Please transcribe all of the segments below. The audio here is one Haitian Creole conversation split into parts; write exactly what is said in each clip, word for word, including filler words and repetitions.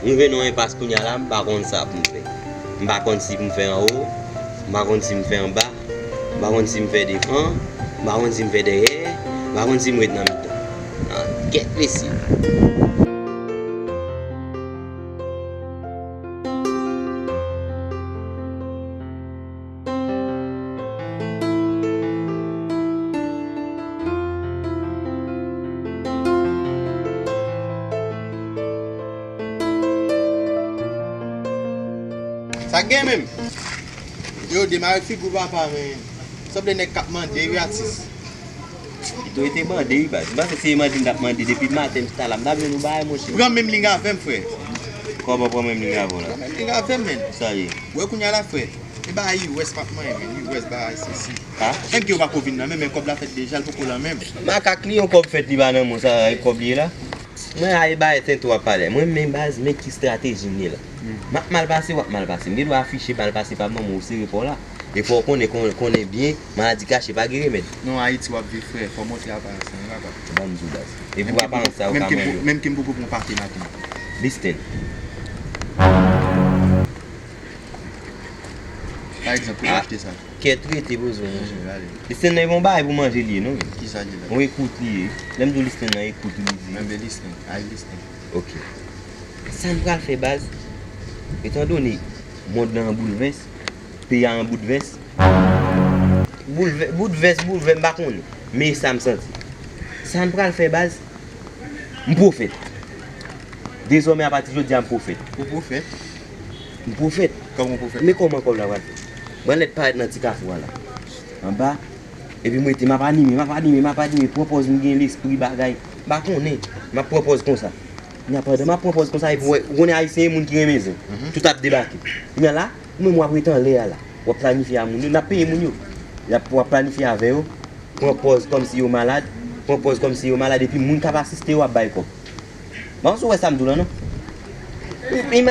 M rive nan yon enpas kounye a la, m pa konn sa pou m fè. M pa konn si pou m fè anwo, m pa konn si m fè anba, m pa konn si m fè devan, m pa konn si m fè dèyè, m pa konn si m ret nan mitan. Ah, kèt mesye. Sa gen menm? Yo, demare figi w papa, men. Sanble nèg k ap mande, wi, atis. Pito rete mande, wi, baz. M panse se mande m t ap mande depi maten, m chita la, m t ap jwenn yon bagay, monchè. Pran menm liy avè m, frè. Kòman pran menm liy avè w la? Pran menm liy avè m, men. Sa ye? Wè kounye a la, frè. E bagay iwès m ap manyen, men. Iwès bagay sesi. Ha? Menm ke yo pa ko vin nan men, men kòb la fèt deja, l poko lan menm. Makak li yon kòb fèt li pa nan men w, sa e kòb li ye la? Mwen a e bagay tenten w ap pale. Mwen men baz, men ki estrateji m ye la. M ap mal pase, w ap mal pase. M gen dwa afiche mal pase pa manman w sere pa w la. E fò w konnen, kon-, konnen byen, maladi kache pa gen remèd. Non, Ayiti w ap viv, frè. Fò w montre aparans lan, wi, papa. Ban m di w baz. Epi w aparans sa, ou ka manje. Menm ke m poko pran pate maten. Listen. Pa egzanp, ou achte sa. Kèt rete poze w, monchè. Listen nan e bon bagay pou manje li ye, non? Kisa li la? Yon ekout li ye. Lè m di w listen nan ekout li di. Menm de listen, ay listen. Ok. Sa n pral fè baz, etandone mond lan an boulvès, peyi a an bout vès, boulvè-, bout vès, boulvè, m pa konnen. Men e sa m santi. Sa n pral fè baz, m pwofèt. Dezòmè apati jodi a m pwofèt. Ou pwofèt? M pwofèt. Kòman w pwofèt? Men kòman kòb la pral fè. Mwen lèt parèt nan ti kafou a la. Anba. Epi m rete, m ap anime, m ap anime, m ap anime, pran pòz m gen lespri bagay. M pa konnen, m ap pran pòz konsa. Kounye a pandan m ap pran pòz konsa, epi w wè, ou konnen Ayisyen e moun ki renmen zen. Tout ap debake. Kounye a la, ou menm w ap rete anlè a la. W ap planifye a moun yo, n ap peye moun yo. Y ap, w ap planifye avè yo, pran pòz kòmsi yo malad, pran pòz kòmsi yo malad, epi moun k ap asiste yo ap bay kòb. M pa panse w wè sa m di w lan, non.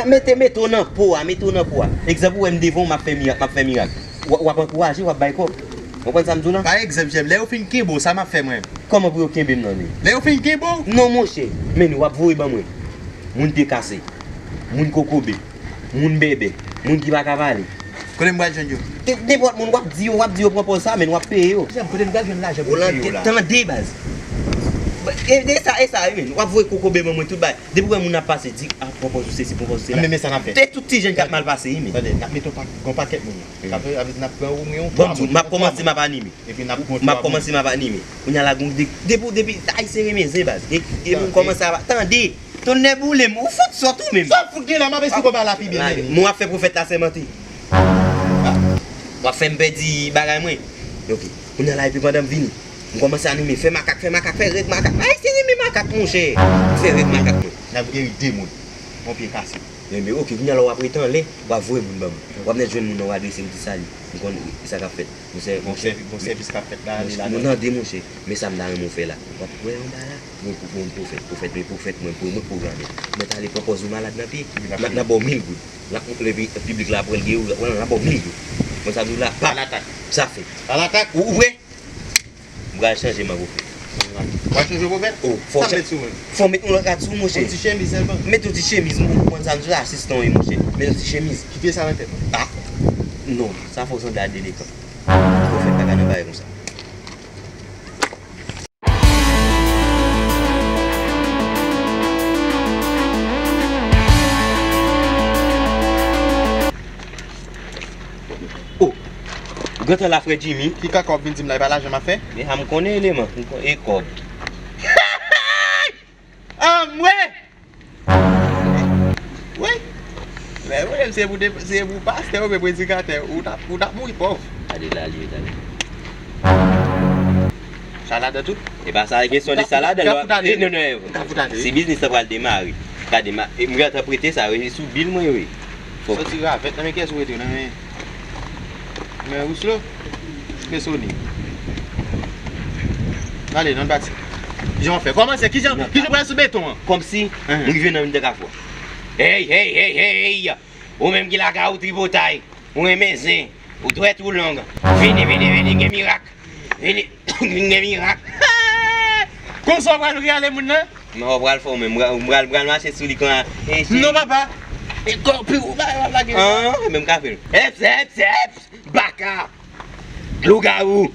Mete, mete w nan po a, mete w nan po a. Egzanp, ou wè m devan w, m ap fè mirak, m ap fè mirak. W, w ap ankouraje, w ap bay kòb. Ou konprann sa m di w lan? Pa egzanp, Jèm, lè yo fin kenbe w, sa m ap fè mwen? Kòman pou yo kenbe m nan men? Lè yo fin kenbe w? Non, monchè. Men w ap voye ban mwen. Moun te kase. Moun kokobe. Moun bèbè. Moun ki pa ka pale. Kote m pral jwenn yo? Nenpòt moun w ap di yo, w ap di yo pran pòz sa, men w ap peye yo. Jèm, kote m pral jwenn lajan pou peye yo la? Tande, baz. E, e sa, e sa, wi, men. W ap voye kokobe ban mwen tout bagay. Depi w wè moun ap pase, di, a, pran pòz ou sesi, pran pòz ou sela. Men, men sa n ap fè. Te tout ti jèn k ap mal pase, wi, men. Tande, n ap mete yon pa-, yon pakèt moun. N ap, n ap pran yon, yon twa moun, m ap kòmanse, m ap anime. Epi n ap pran twa moun. M ap kòmanse, m ap anime. Kounye a la, gon de, depi, depi, Ayisyen renmen zen, baz. Gen, gen moun kòmanse ap, tande. Tonnè boule m, ou fout sòt ou menm. Sa w fout gen la, m ap esplike w bagay la pi byen, men. Men w ap fè pwofèt la sèmante. W ap fè m pèdi bagay mwen. Ok. Kounye a la, epi pandan m vini, m kòmanse anime, fè makak, fè makak, fè règ makak. Ayisyen renmen makak, monchè. M fè règ makak mwen. N ap geri de moun. Yon pye kase. Enben, ok, kounye a la, w ap rete anlè, w ap voye moun ban mwen. W ap nèt jwenn moun nan, w adrese, w di sali. M konn sa k ap fèt. Bon sè-, bon sèvi-, bon sèvis k ap fèt la, ale la. Moun tande, monchè. Men sa m ta renmen w fè la. W ap wè anba la. Bon, bon, bon, pwofèt, pwofèt, men pwofèt mwen, pou mwen pwograme. Mwen t ale pran pòz ou malad nan pye. N ap, n ap ba w mil goud. N ap, epi piblik la ap wè l gen ou, wè l ap ba w mil goud. Mwen sa m di w la, pap. Alatak. Sa fèt. Alatak. Ou, ou prè? M pral chanje m ap ofè. W ap chanje pwofèt? O, fò w met sou mwen. Fò w met yon lòt rad sou, monchè. Yon ti chemiz sèlman. Met yon ti chemiz, m konprann sa m di w la, asistan w ye, monchè. Met yon ti chemiz. Kite sa nan tèt ou. A. Non, sa fò w sanble a delekan. Pwofèt pa ka nan bagay konsa. O! Ou gentan la, frè Jimmy? Ki kaka w ap vin di m la, e pa lajan m ap fè? Men sa m konnen eleman, m kon-, e kòb. Anmwe! Wi. Lè yo menm se pou de-, se pou pastè oubyen predikatè, ou t ap, ou t ap mouri pòv. Gade la, li ye, gade. Sa ladan tou? E pa sa, kesyon de sa ladan, non, non, non. Se biznis la pral demare. Gade, ma-, e, m gentan prete sa, wi, sou bil mwen, wi. Fòk. Soti ravèt nan men kiyès ou rete, nan men, men Rouslo? Men Sony. Ale, non, pati. Kijan w fè? Kòmanse, kijan, kijan w pral sou beton an? Kòmsi, m rive nan mitan kafou a. Hey, hey, hey, hey! Ou menm ki lakay ou tripotay, ou renmen zen, ou dwèt ou long. Vini, vini, vini, gen mirak. Vini, vini, gen mirak. Konsa w pral rale moun nan? Men w pral fè w menm, m pral, m pral mache sou li konsa. E si... Non, papa. E kò pi ou pa, pa lage. Ah, men m ka fè l. Eps, eps, eps! Baka! Lougawou!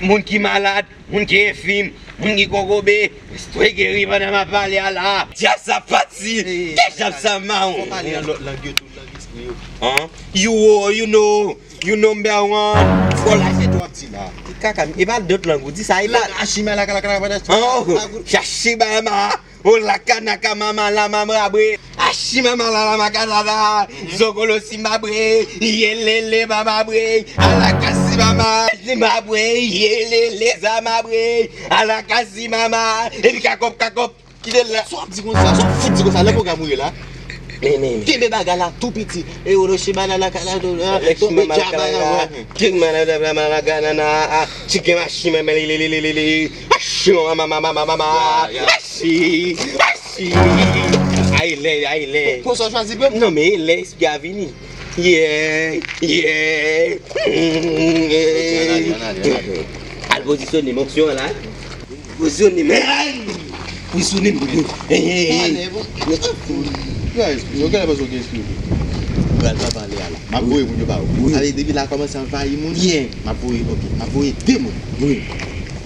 Moun ki malad, moun ki enfim, moun ki kokobe, restore geri pandan m ap pale a la. Dyab sa pati! Kè dyab sa mawon! Fò pale an lòt lang yo tou, lang espri yo. Hein? You are, you know, you number one. Fò lajè tou ap di la. Ki kaka, e pa dòt lang ou di sa, e pa. Ashima la, la, la, la, la, Oh, Shashibama. Oh, la kanaka mama la mama bre. Ashima mama la mama kanada. Zokolo simba bre. Yelele mama bre. Alakasi mama simba bre. Yelele zama bre. Alakasi mama. Epi kakop, kakop. Kite la. Sa w ap di konsa, sa w ap fout di konsa, lè pwogram ou ye la. Men, men, men. Kenbe bagay la tou piti. E Hiroshima la, la, la, la, la, Hiroshima, tonbe la, djaba la, la, la, la. King man la, la, la, la, la, la, la, la, ah, chicken machine, man, li, li, li, li, li, li. Ashi, mama, mama, mama, mama. Ya, ya. Ashi, ashi. Ay, lè, ay, lè. Pou sa w chwazi, bro? Non, men lè espri a vini. Yeah, yeah. Ann ale, ann ale, ann ale. Al pozisyone, men, opsyon an la. Pozisyone, men. Ay! Pozisyone, men. Hey, hey, hey. Yo, espri, yo, kèlè pase w gen espri, wi? Pral pa pale a la. M ap voye moun yo ba ou. Wi. Sa vle di depi la kòmanse anvayi moun. Yeah. M ap voye, ok. M ap voye de moun. Wi.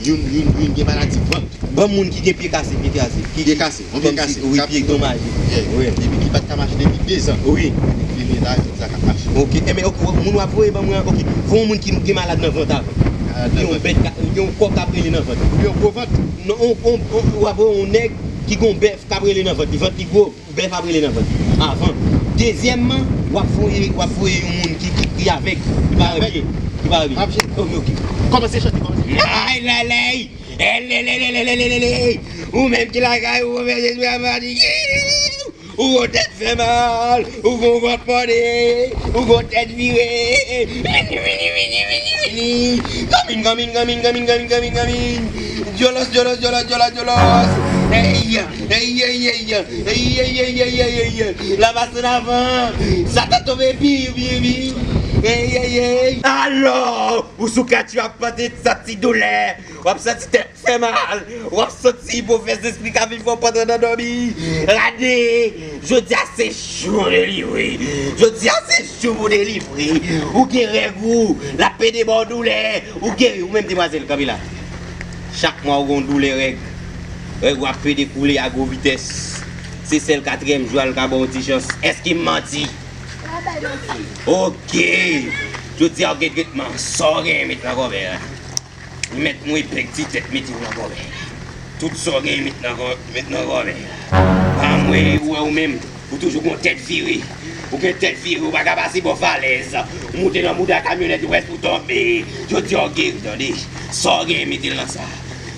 Youn, youn, youn gen maladi vant. Ban moun ki gen pye kase, pye kase. Pye kase, yon pye kase. Wi, pye domaje. Yeah. Wi. Epi ki pa t ka mache depi de zan. Wi. Vini la, jodi a k ap mache. Ok, enben, ok, moun w ap voye ban mwen an, ok. Fò yon moun ki gen malad nan vant avan. Malad nan vant. Gen yon bèt ka, gen yon kòk k ap rele nan vant. Ou gen yon gwo vant. Non, on, on, on, w ap voye yon nèg ki gen yon bèf k ap rele nan vant li. Vant li gwo, bèf ap rele nan vant li. Avan. Dezyèmman, w ap voye, w ap voye yon moun ki, ki, ki avèg, ki pa wè byen, ki pa wè byen. Ok, ok. Kòmanse chante, kòmanse. Ay, lèlèy! Elelelelelelele! Ou menm ki lakay ou, ou fè zespri a fatige. Ou gon tèt fè mal, ou gon vant mòde, ou gon tèt vire. Vini, vini, vini, vini, vini. Kamin, kamin, kamin, kamin, kamin, kamin, kamin. Dyolos, dyolos, dyolos, dyolos, dyolos. Ey, ey, ey, ey, ey. Ey, ey, ey, ey, ey, ey, ey. La pase lavan. Satan tonbe, pi, pi, pi. Ey, ey, ey. Alò, ou sou katye ap pante, santi doulè. W ap santi tèt fè mal. W ap santi pwofesè espri ka vin fè w pantre nan dòmi. Gade, jodi a se jou delivre. Jodi a se jou pou delivre. Ou gen règ ou, l ap pede ba w doulè. Ou geri, ou menm demwazèl, kanpe la. Chak mwa ou gen yon doulè règ. Règ ou ap pede koule a gwo vitès. Se sèl katriyèm jou a l ka ba w yon ti chans. Èske m manti? Ok. Jodi a ou gen tretman. Sa w genyen met nan kòbèy la. Mèt mwen pèk ti tèt mete w nan kòbèy. Tout sa w genyen met nan kò-, met nan kòbèy. Anmwey, ou wè ou menm, ou toujou gon tèt vire. Ou gen tèt vire, ou pa ka pase bò falèz. Ou moute nan bouda kamyonèt, ou prèske pou tonbe. Jodi a w geri, tande. Sa w genyen mete l nan sa.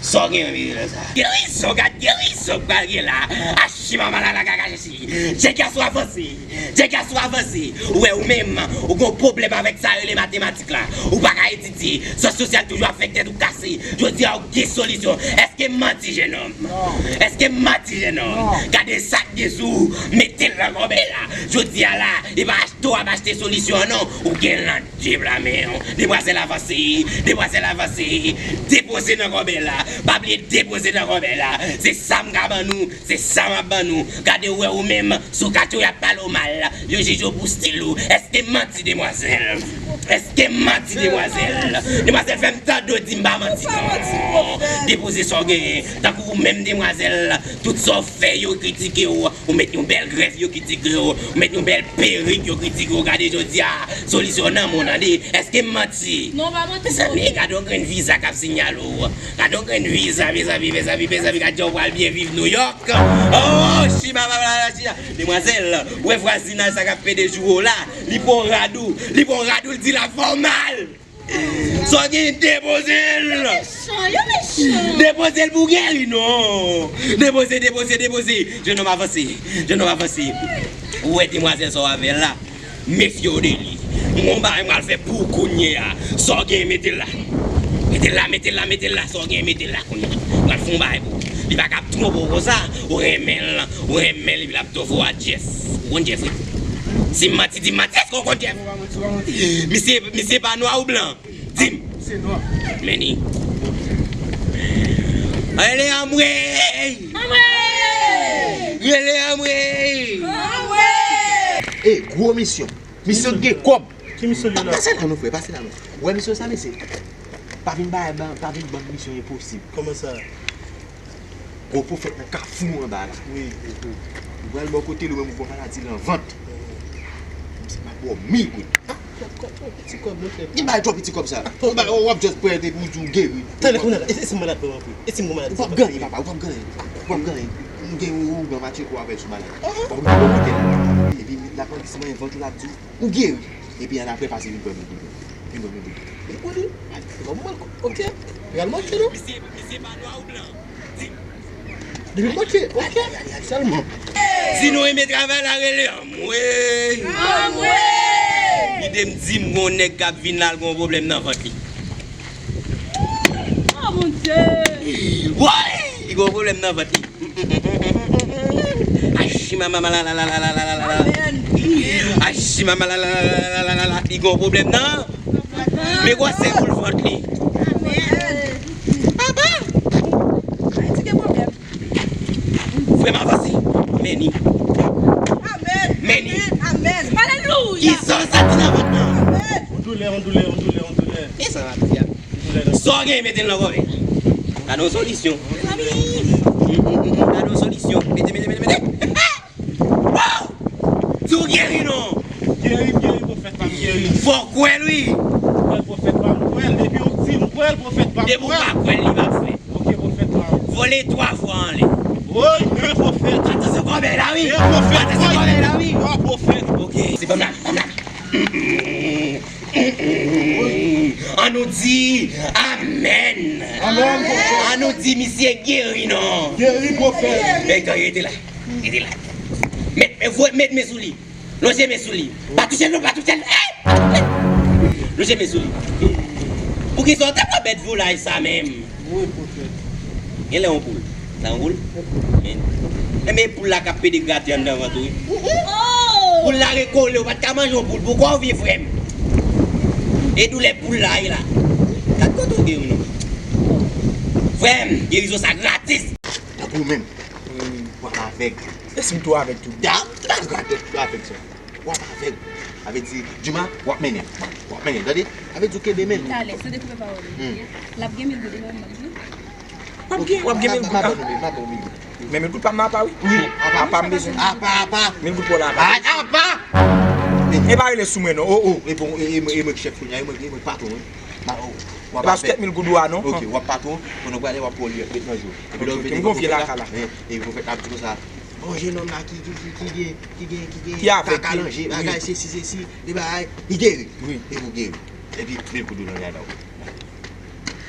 Sa w genyen mete l nan sa. Gerizon, gad gerizon k pral gen la. Achi mama la la kaka jesi. Djèk gason avanse. Djèk gason avanse. Ou wè ou menm, ou gon pwoblèm avèk sa yo rele matematik la. Ou pa ka etidye. Syans sosyal toujou ap fè tèt ou kase. Jodi a ou gen solisyon. Èske m manti, jenòm? Non. Èske m manti, jenòm? Non. Gade sa k gen sou ou. Mete l nan kòbèy la. Jodi a la, e pa achte w ap achte solisyon an non. Ou gen lan Djeb la men w. Demwazèl avanse. Demwazèl avanse. Depoze nan kòbèy la. Pa bliye depoze nan kòbèy la. Se sa m ka ban nou. Se sa m ap ban nou. Gade ou wè ou menm. Sou katye w y ap pale w mal. Yo jije w pou stil ou. Èske m manti demwazèl? Èske m manti demwazèl? Demwazèl fè m tande w di m pa manti non. Depoze sa w genyen. Tankou ou menm demwazèl. Tout sa w fè yo kritike w. Ou met yon bèl grèf, yo kritike w. Ou met yon bèl perik, yo kritike w. Gade jodi a, solisyon nan men w, tande. Èske m manti? Non, pa manti. Mezanmi, gade yon grenn viza k ap sinyale w. Gade yon grenn viza, mezanmi, mezanmi, mezanmi, gade jan w pral byen viv Nouyòk. Oh, chiba, ba, ba, ba, chiba. Demwazèl, ou wè vwazinaj sa k ap pede jou w la. Li pran rad ou, li pran rad ou, l di l ap fè w mal. Sa w gen, depoze l. Yo mechan, yo mechan. Depoze l pou geri non. Depoze, depoze, depoze. Jenòm avanse. Jenòm avanse. Ou wè demwazèl sa w avè l la. Mefye w de li. M gon bagay m pral fè pou ou kounye a. Sa w gen, mete l la. Mete l la, mete l la, mete l la. Sa w gen, mete l la kounye a. M pral fè yon bagay pou ou. Li pa ka ap twonpe w konsa. Ou renmen l, ou renmen l, epi l ap twonpe w a Jeff. Ou konn Jeff, wi. Si m manti, di m manti. Èske w konn Jeff? Misye, misye pa nwa ou blan? Di m. Se nwa. Men ni. Rele anmwey! Anmwey! Rele anmwey! Anmwey! E, gwo misyon. Misyon ki gen kòb. Ki misyon li la? Pase la non, frè, pase la non. Ou wè misyon sa, mesye? Pa vin bay, pa vin ban m misyon enposib. Kòman sa? Gwo pwofèt nan kafou anba la. Wi. Ou pral bò kote l, ou menm ou pran maladi nan vant. Misye pa bò mil goud. Li bay twò piti kòb sa. Li bay, w ap just pran epi w di w geri. Tande, kounye a la, e si m malad vrèman vre? E si m gon maladi? Ou p ap gen anyen, papa, ou p ap gen anyen. Ou p ap gen anyen. M gen yon ougan matcheko avè l sou maladi. Ou ap rive bò kote l. Epi l ap anvi simen vant ou, l ap di w, ou geri. Epi annapre pase vin pran mil goud. Vin pran mil goud. Mil goud? Al, se pa mwen, ok. Pral manke non. Depi manke, ok. Sèlman. Si nou renmen travay la, rele anmwey. Anmwey! Lide m di m gon nèg k ap vin la, l gon pwoblèm nan vant li. Oh, mon Dieu! Woy! Li gon pwoblèm nan vant li. Achi mama la la la la la la la la. Achi mama la la la la la la la. Li gon pwoblèm nan. Men gwosè boul vant li. Papa! Ayiti gen pwoblèm. Frè m avanse. Men ni. Amèn. Men ni. Amèn. Alelouya. Kisa sa ki nan vant nan? Amèn. On doulè, on doulè, on doulè, on doulè. Kisa sa ki a? Sa w gen, mete l nan kòve. Gade yon solisyon. Gade yon solisyon. Mete, mete, mete, mete. Wow! Di w geri non. Geri, m geri, pwofèt pa m geri. Fò w kwè l, wi. Kwè l, pwofèt pa m kwè l. Depi w di m kwè l, pwofèt pa m kwè l. Depi w pa kwè l, li p ap fè. Ok, pwofèt pa m. Vole twa fwa anlè. Woy, men pwofèt. Atansyon kòbèy la, wi. Men pwofèt, atansyon kòbèy la, wi. Wa pwofèt. Ok, se pa m la, pa m la. An nou di amèn. Amèn, pwofèt. An nou di misye geri non. Geri, pwofèt. Nèg yo rete la. Rete la. Met, met, met men sou li. Lonje men sou li. Pa touche l non, pa touche l. Ey! Lonje men sou li. Poukisa w te pran bèt volay sa menm? Wi, pwofèt. Genlè yon poul. Sa yon poul? Men, men poul la k ap pede grate anndan vant ou, wi. Poul la rekole, ou pa t ka manje yon poul. Poukwa w vye, frè m? E doulè poul la ye la. Gad kote w geri non. Frè m, gerizon sa gratis. Tankou ou menm. W ap avèg. E si m tou avèg tou? Da, da, gade tout avèg sa. W ap avèg. Sa vle di, Djuma, w ap mennen. W ap mennen, tande? Sa vle di w kenbe men l. Talè, se dekoupe pawòl ou. L ap gen mil goud, ou menm, m ap di. W ap gen, w ap gen mil goud, a? M ap ban w mil goud. Men mil goud pa m apa, wi. Wi, apa. Apa m bezwen. Apa, apa. Mil goud pou w la apa. Ay, apa! E pa rele sou mwen, non. O, o. E bon, e, e, e mwen k chèf kounye a, e mwen, e mwen k patwon, wi. W ap avèg. E pa sou tèt mil goud ou a, non. Ok, w ap patwon, pandan w prale w ap pran yon lòt, met nan je w. Epi lè w vin, gen yon vye lakay la. E pwofèt la ap di konsa, bon, jenòm la ki, ki, ki, ki gen, ki gen, ki gen kaka nan je, bagay, sesi, sesi, de bagay, li geri. Wi. Epi w geri. Epi mil goud ou nan jaden w.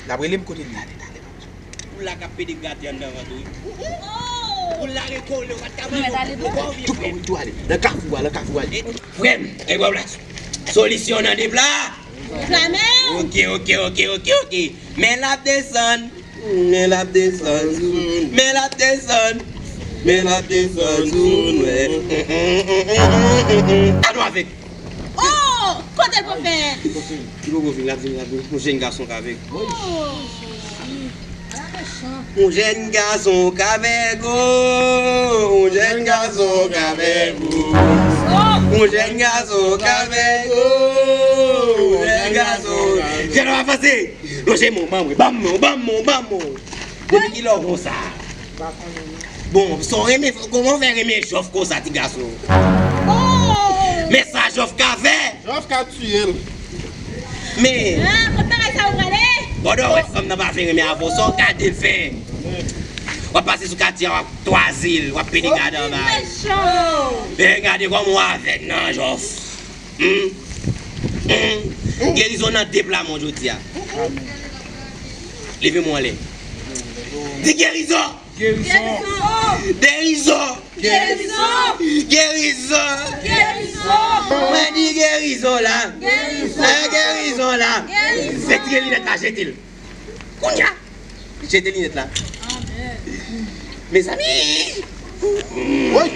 L ap rele m kote l ye. Poul la k ap pede grate anndan vant ou, wi. Poul la rekole, ou pa t ka manje yon poul. Tou, tou ale. Nan kafou a, nan kafou a. Frè m, e bò w la. Solisyon nan de pla. Reklame. Ok, ok, ok, ok, ok. Men l ap desann. Men l ap desann. Men l ap desann. Men l ap desann sou nou. Anou avèk. Oh! Kote l pwofèt? Li poko vin, l ap vin, l ap vin. Yon jèn gason k avèk. Oh, Jezi. Ala mechan. Yon jèn gason k avèk ou. Yon jèn gason k avèk ou. Oh! Yon jèn gason k avèk ou. Yon jèn gason. Jèn ap avanse. Lonje men w ban mwen, ban mwen, ban mwen, ban mwen. Depi kilè w konsa? Bon, sa w renmen, kòman w fè renmen Jòf konsa, ti gason? Oh! Men sa Jòf ka fè! Jòf ka tiye l. Men. Ah, kot bagay sa yo prale? Bòdò wè fanm nan pa vle renmen avè w, sa w gade l fè? W ap pase sou katye a, w ap twaze l, w ap pede gade anba l. Mechan! Men gade kòman w avèg nan Jòf. Hmm? Hmm? Gerizon nan de pla men w jodi a. Leve men w anlè. Di gerizon! Gerizon! Gerizon! Gerizon! Gerizon! Mwen di gerizon la! Gerizon! Eh, gerizon la! Gerizon! Retire linèt la, jete l. Kounye a! Jete linèt la. Amèn. Mezanmi! Woy!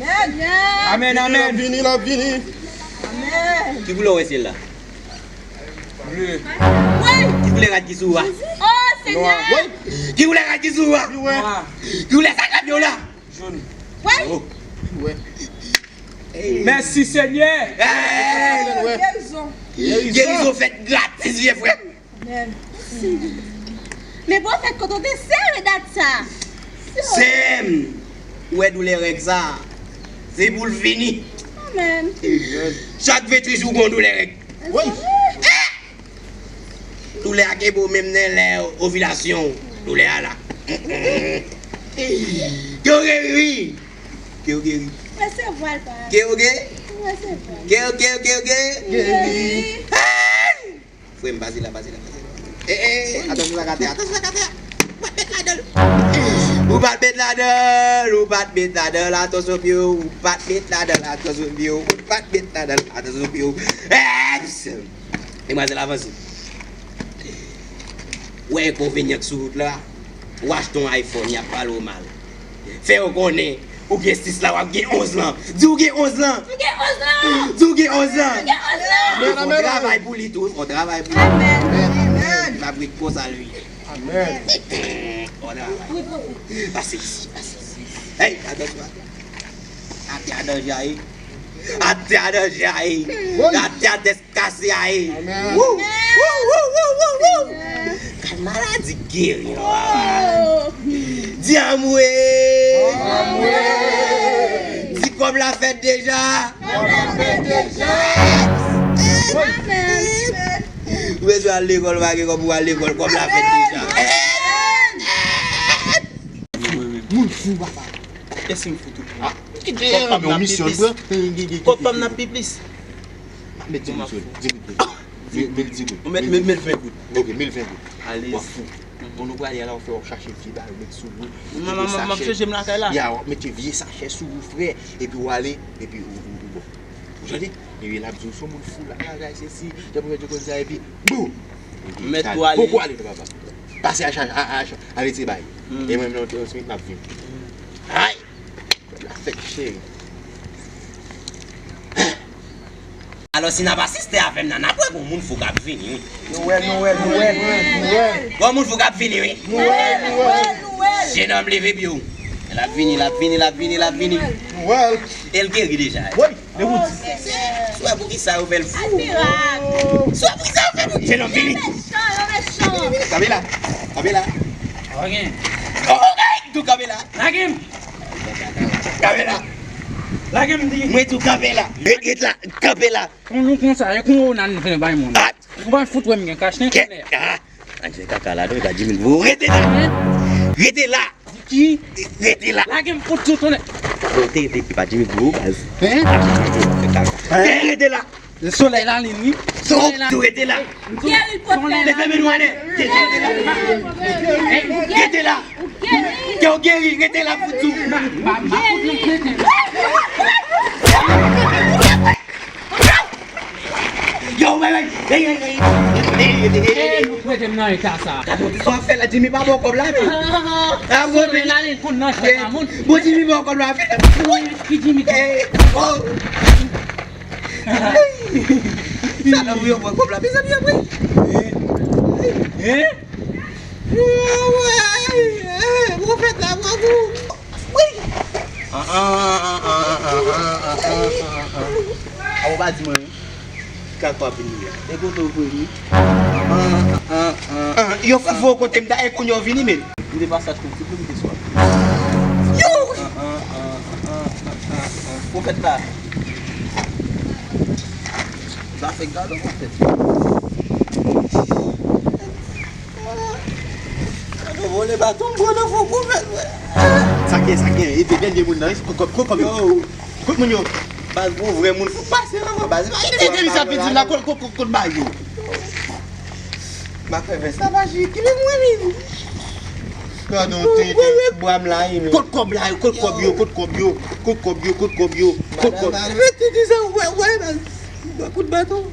Amèn. Amèn, amèn. Vini, l ap vini, l ap vini. Amèn. Ki koulè w wè syèl la? Ble. Woy! Ki koulè rad ki sou ou a? Oh, Senyè! Woy! Ki koulè rad ki sou ou a? Nwa. Ki koulè sa k ap yo la? Wè. Mèsi, Senyè. Gerizon. Gerizon fèt gratis, vye frè m. Amèn. Men pwofèt, kote w te sere dat sa? Sè m, ou wè doulè règ sa? Se pou l fini. Amèn. Chak venntwit jou, gon doulè règ. Wi. Doulè a kenbe w menm nan lè ovilasyon w. Doulè a la. Ke w geri. Ke w geri. Resevwa l, pa. Ke w ge? Resevwa l. Ke w, ke w, ke w ge? Geri. Hey! Frè m, pase la, pase la, pase la. Eh, eh, atansyon sa k atè, atansyon sa k atè. Ou pa t met ladan l. Ou pa t met ladan l, atansyon pye w. Ou pa t met ladan l, atansyon pye w. Ou pa t met ladan l, atansyon pye w. Eh, demwazèl avanse. Ou wè enkonvenyan k sou wout la? Ou achte yon iPhone, y ap pale w mal. Fè yo konnen ou gen sis la, w ap gen onz lan. Di w gen onz lan. Ou gen onz lan. Di w gen onz lan. Ou gen onz lan. Fò w travay pou li tou, fò w travay pou li. Amèn. Amèn. L ap ret konsa l ye. Amèn. Fò w travay. Pase isi, pase isi. Hey, atansyon, atansyon. Atè a danje a ye. Atè a danje a ye. Atè a dèske kase a ye. Amèn. Wou! Wou, wou, wou, wou, wou! Gad maladi geri non. Di anmwe! Anmwe! Di kòb la fèt deja. Kòb la fèt deja. Amèn. Ou bezwen al lekòl, pa gen kòb pou al lekòl, kòb la fèt deja. Moun fou, papa. Èske m fou tou? Ah, kòb pa m nan pi plis. Kòb pa m nan pi plis. Met di goud sou li. Di goud. Mil, mil di goud. Ou met, met, met ven goud. Ok, mil ven goud. Alezi. W ap fou. Bon, nou prale la, w fè, w ap chache vye bagay, w met sou ou. M ap chanje m lakay la. Ya, w ap mete vye sachè sou ou, frè. Epi w ale, epi ou, ou, ou bon. Ou tande? Epi l ap di w, se yon moun fou, la, bagay, se si, jan pou fè di konn sa, epi, boum! Mèt ou ale. Poko ale, non, papa. Pase a, a, a, a retire bagay. E mwen menm, nan yon ti minit, m ap vini. Ay! L ap fèk cheri. Alò, si n ap asiste avè m nan, n ap wè gon moun fou k ap vini, wi. Nou wè, nou wè, nou wè, nou wè, nou wè. Gon moun fou k ap vini, wi. Nou wè, nou wè. Jenòm, leve pye w. L ap vini, l ap vini, l ap vini, l ap vini. Nou wè. E l geri deja. Wi. Swè poukisa yo fè l fou? Swè poukisa yo fè l fou? Jenòm, vini. Kanpe la. Kanpe la. Oh, hey, tou kanpe la. Lage m. Kanpe la. Lage m, di. Mwen tou kanpe la. Ret, ret la. Kanpe la. Kon nou konsa, e kon ou nan fè bay moun. Ou pa fout wè m gen kach, nen konnen. Ah. Anje kaka la, non, e pa Jimmy Gwo. Rete la. Rete la. Ki? Rete la. Lage m fout sou tonnè. Rete, rete, e pa Jimmy Gwo, baz. Hein? Rete la. Solèy la, li, wi. Solèy la. Tou rete la. Solèy la. Leve men nou ale. Rete la. Rete la. Ke w geri, rete la pou tou. Ma, ma, ma fout nou prete. Yo, bay, bay. Ey, ey, ey. Ey, ey, ey, ey. Ey, nou prete m nan eta sa. Gade yon ti sa w ap fè la, Jimmy pa ba w kòb la, men. Ah, bon, Jimmy. Bon, Jimmy ba w kòb la, men. Ki Jimmy? Ey, oh. Sa nan pou yo pran kòb la, mezanmi, apre. Hein? Pwofèt la, bravo. Wi. Ah, ah, ah. Ah, ou pa di mwen. Kaka w ap vini la. E kote w vini? Ah, ah, ah, ah. Ah, yo fout voye w kote m ta, e kounye a w vini, men. M te pase achte yon ti plim, m te swaf. Yo! Ah, ah, ah. Pwofèt la. Zafè gado, pwofèt. Gado vòlè baton, m pran nan fon pwofèt, wè. Sa gen, sa gen. E te dènye moun nan, wi. Kot, kot, kot, kot, yo. Kot moun yo? Baz, gon vrè moun fou pase anvan, baz. E te dènye sa vin di la, kot, kot, kot, kot bagay yo? M ap fè vès la pa jwe, ki menm mwen menm. Gade yon tenten bwa m la ye, men. Kot kòb la yo, kot kòb yo, kot kòb yo, kot kòb yo, kot kòb yo, kot kòb. Madanm, madanm, tenten sa, wè, wè, baz. Kout baton.